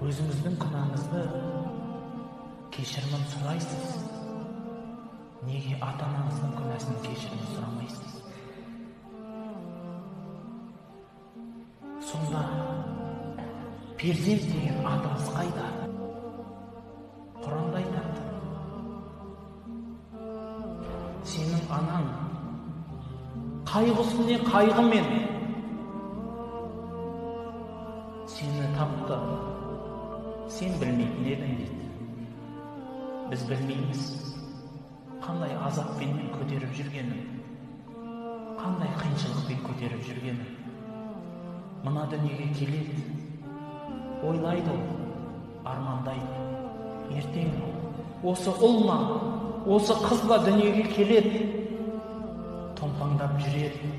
Өзіңіздің күнәңізді кешірімін сұрайсыз. Неге ата-анаңыздың күнәсін кешірімін сұрамайсыз? Сонда перзент деген атыңыз қайда? Құранда айтады. Сенің анаң қайғы үстіне қайғымен сені тапты. Сен білмейтін едің дейді. Біз білмейміз қандай азаппен көтеріп жүргенін, қандай қиыншылықпен көтеріп жүргенін. Мына дүниеге келеді, ойлайды ол, армандайды. Ертең осы ұл ма, осы қыз ба дүниеге келеді, томпаңдап жүреді.